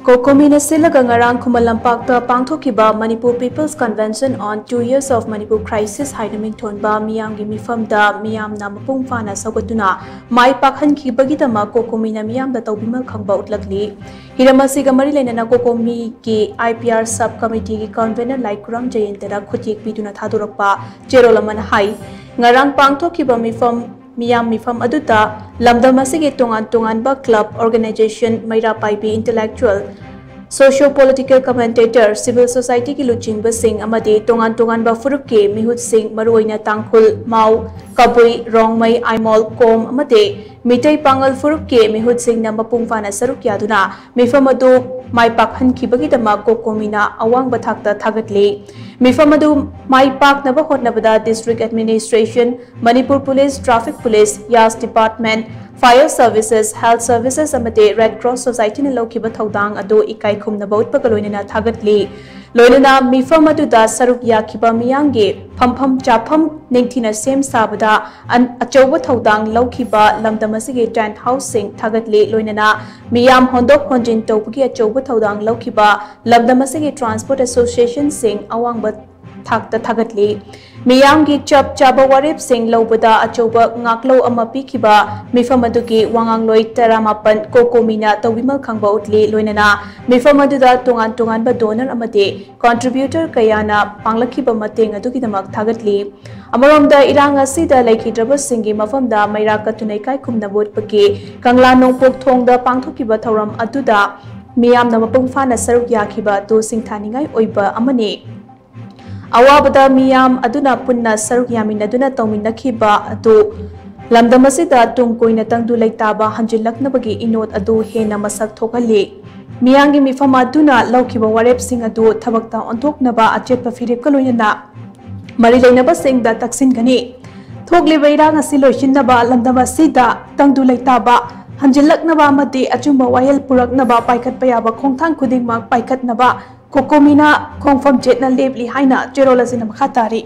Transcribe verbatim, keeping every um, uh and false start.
ꯀꯣꯀꯣꯃꯤꯅ ꯁꯤꯜꯂꯒ ꯉꯔꯥꯡ ꯈꯨꯃꯟ ꯂꯝꯄꯥꯛꯇ ꯄꯥꯡꯊꯣꯛꯈꯤꯕ Manipur People's Convention on Two Years of Manipur Crisis ꯍꯥꯏꯅ ꯃꯤꯡꯊꯣꯟꯕ ꯃꯤꯌꯥꯝꯒꯤ ꯃꯤꯐꯝꯗ ꯃꯤꯌꯥꯝꯅ ꯃꯄꯨꯡ ꯐꯥꯅ ꯁꯧꯒꯠꯇꯨꯅ ꯃꯥꯏ ꯄꯥꯛꯍꯟꯈꯤꯕꯒꯤꯗꯃꯛ ꯀꯣꯀꯣꯃꯤꯅ ꯃꯤꯌꯥꯝꯗ ꯇꯧꯕꯤꯃꯜ ꯈꯪꯕ ꯎꯠꯂꯛꯂꯤ꯫ ꯍꯤꯔꯝ ꯑꯁꯤꯒ ꯃꯔꯤ ꯂꯩꯅꯅ ꯀꯣꯀꯣꯃꯤꯒꯤ I P R sub committeeꯒꯤ convener ꯂꯥꯏꯀꯨꯔꯝ ꯖꯌꯦꯟꯇꯗ ꯈꯨꯠꯌꯦꯛ ꯄꯤꯗꯨꯅ ꯊꯥꯗꯣꯔꯛꯄ ꯆꯦꯔꯣꯜ ꯑꯃꯅ ꯍꯥꯏ, ꯉꯔꯥꯡ ꯄꯥꯡꯊꯣꯛꯈꯤꯕ ꯃꯤꯐꯝ ꯃꯤꯌꯥꯝ ꯃꯤꯐꯝ ꯑꯗꯨꯗ ꯂꯝꯗꯝ ꯑꯁꯤꯒꯤ ꯇꯣꯉꯥꯟ ꯇꯣꯉꯥꯟꯕ club, organization, ꯃꯩꯔꯥ ꯄꯥꯏꯕꯤ intellectual, socio political commentator, civil societyꯒꯤ ꯂꯨꯆꯤꯡꯕꯁꯤꯡ ꯑꯃꯗꯤ ꯇꯣꯉꯥꯟ ꯇꯣꯉꯥꯟꯕ ꯐꯨꯔꯨꯞꯀꯤ ꯃꯤꯍꯨꯠꯁꯤꯡ, ꯃꯔꯨꯑꯣꯏꯅ ꯇꯥꯡꯈꯨꯜ, ꯃꯥꯎ, ꯀꯕꯨꯏ, ꯔꯣꯡꯃꯩ, ꯑꯥꯏꯃꯣꯜ, ꯀꯣꯝ ꯑꯃꯗꯤ ꯃꯤꯇꯩ ꯄꯥꯉꯜ ꯐꯨꯔꯨꯞꯀꯤ ꯃꯤꯍꯨꯠꯁꯤꯡꯅ ꯃꯄꯨꯡ ꯐꯥꯅ ꯁꯔꯨꯛ ꯌꯥꯗꯨꯅ ꯃꯤꯐꯝ ꯑꯗꯨ ꯃꯥꯏ ꯄꯥꯛꯍꯟꯈꯤꯕꯒꯤꯗꯃꯛ ꯀꯣꯀꯣꯃꯤꯅ ꯑꯋꯥꯡꯕ ꯊꯥꯛꯇ ꯊꯥꯒꯠꯂꯤ꯫ ꯃꯤꯐꯝ ꯑꯗꯨ ꯃꯥꯏ ꯄꯥꯛꯅꯕ ꯍꯣꯠꯅꯕꯗ district administration, Manipur Police, Traffic Police, Yas Department, Fire Services, Health Services ꯑꯃꯗꯤ Red Cross Societyꯅ ꯂꯧꯈꯤꯕ ꯊꯧꯗꯥꯡ ꯑꯗꯨ ꯏꯀꯥꯏ ꯈꯨꯝꯅꯕ ꯎꯠꯄꯒ ꯂꯣꯏꯅꯅ ꯊꯥꯒꯠꯂꯤ꯫ ꯂꯣꯏꯅꯅ ꯃꯤꯐꯝ ꯑꯗꯨꯗ ꯁꯔꯨꯛ ꯌꯥꯈꯤꯕ ꯃꯤꯌꯥꯝꯒꯤ ꯐꯝꯐꯝ ꯆꯥꯐꯝ ꯅꯤꯡꯊꯤꯅ ꯁꯦꯝ ꯁꯥꯕꯗ ꯑꯆꯧꯕ ꯊꯧꯗꯥꯡ ꯂꯧꯈꯤꯕ ꯂꯝꯗꯝ ꯑꯁꯤꯒꯤ tent houseꯁꯤꯡ ꯊꯥꯒꯠꯂꯤ꯫ ꯂꯣꯏꯅꯅ ꯃꯤꯌꯥꯝ ꯍꯣꯟꯗꯣꯛ ꯍꯣꯟꯖꯤꯟ ꯇꯧꯕꯒꯤ ꯑꯆꯧꯕ ꯊꯧꯗꯥꯡ ꯂꯧꯈꯤꯕ ꯂꯝꯗꯝ ꯑꯁꯤꯒꯤ transport associationꯁꯤꯡ ꯑꯋꯥꯡꯕ ꯊꯥꯛꯇ ꯊꯥꯒꯠꯂꯤ꯫ ꯃꯤꯌꯥꯝꯒꯤ ꯆꯞ ꯆꯥꯕ ꯋꯥꯔꯦꯞꯁꯤꯡ ꯂꯧꯕꯗ ꯑꯆꯧꯕ ꯉꯥꯛꯂꯧ ꯑꯃ ꯄꯤꯈꯤꯕ ꯃꯤꯐꯝ ꯑꯗꯨꯒꯤ ꯋꯥꯉꯥꯡꯂꯣꯏ ꯇꯔꯥꯃꯥꯄꯟ ꯀꯣꯀꯣꯃꯤꯅ ꯇꯧꯕꯤꯃꯜ ꯈꯪꯕ ꯎꯠꯂꯤ꯫ ꯂꯣꯏꯅꯅ ꯃꯤꯐꯝ ꯑꯗꯨꯗ ꯇꯣꯉꯥꯟ ꯇꯣꯉꯥꯟꯕ donor ꯑꯃꯗꯤ contributor ꯀꯌꯥꯅ ꯄꯥꯡꯂꯛꯈꯤꯕ ꯃꯇꯦꯡ ꯑꯗꯨꯒꯤꯗꯃꯛ ꯊꯥꯒꯠꯂꯤ꯫ ꯑꯃꯔꯣꯝꯗ ꯏꯔꯥꯡ ꯑꯁꯤꯗ ꯂꯩꯈꯤꯗ꯭ꯔꯕꯁꯤꯡꯒꯤ ꯃꯐꯝꯗ ꯃꯩꯔꯥ ꯀꯠꯇꯨꯅ ꯏꯀꯥꯏ ꯈꯨꯝꯅꯕ ꯎꯠꯄꯒꯤ ꯀꯪꯂꯥ ꯅꯣꯡꯄꯣꯛ ꯊꯣꯡꯗ ꯄꯥꯡꯊꯣꯛꯈꯤꯕ ꯊꯧꯔꯝ ꯑꯗꯨꯗ ꯃꯤꯌꯥꯝꯅ ꯃꯄꯨꯡ ꯐꯥꯅ ꯁꯔꯨꯛ ꯌꯥꯈꯤꯕ ꯑꯗꯨ ꯁꯤꯡꯊꯥꯅꯤꯡꯉꯥꯏ ꯑꯣꯏꯕ ꯑꯃꯅꯤ꯫ ꯑꯋꯥꯕꯗ ꯃꯤꯌꯥꯝ ꯑꯗꯨꯅ ꯄꯨꯟꯅ ꯁꯔꯨꯛ ꯌꯥꯃꯤꯟꯅꯗꯨꯅ ꯇꯧꯃꯤꯟꯅꯈꯤꯕ ꯑꯗꯨ ꯂꯝꯗꯝ ꯑꯁꯤꯗ ꯇꯨꯡ ꯀꯣꯏꯅ ꯇꯪꯗꯨ ꯂꯩꯇꯥꯕ ꯍꯟꯖꯤꯜꯂꯛꯅꯕꯒꯤ ꯏꯅꯣꯠ ꯑꯗꯨ ꯍꯦꯟꯅ ꯃꯁꯛ ꯊꯣꯛꯍꯜꯂꯤ꯫ ꯃꯤꯌꯥꯝꯒꯤ ꯃꯤꯐꯝ ꯑꯗꯨꯅ ꯂꯧꯈꯤꯕ ꯋꯥꯔꯦꯞꯁꯤꯡ ꯑꯗꯨ ꯊꯕꯛꯇ ꯑꯣꯟꯊꯣꯛꯅꯕ ꯑꯆꯦꯠꯄ ꯐꯤꯔꯦꯞꯀ ꯂꯣꯏꯅꯅ ꯃꯔꯤ ꯂꯩꯅꯕꯁꯤꯡꯗ ꯇꯛꯁꯤꯟꯒꯅꯤ꯫ ꯊꯣꯛꯂꯤꯕ ꯏꯔꯥꯡ ꯑꯁꯤ ꯂꯣꯏꯁꯤꯟꯅꯕ ꯂꯝꯗꯝ ꯑꯁꯤꯗ ꯇꯪꯗꯨ ꯂꯩꯇꯥꯕ ꯍꯟꯖꯤꯜꯂꯛꯅꯕ ꯑꯃꯗꯤ ꯑꯆꯨꯝꯕ ꯋꯥꯌꯦꯜ ꯄꯨꯔꯛꯅꯕ ꯄꯥꯏꯈꯠꯄ ꯌꯥꯕ ꯈꯣꯡꯊꯥꯡ ꯈꯨꯗꯤꯡꯃꯛ ꯄꯥꯏꯈꯠꯅꯕ ꯀꯣꯀꯣꯃꯤꯅ ꯈꯣꯡꯐꯝ ꯆꯦꯠꯅ ꯂꯦꯞꯂꯤ ꯍꯥꯏꯅ ꯆꯦꯔꯣꯜ ꯑꯁꯤꯅ ꯃꯈꯥ ꯇꯥꯔꯤ꯫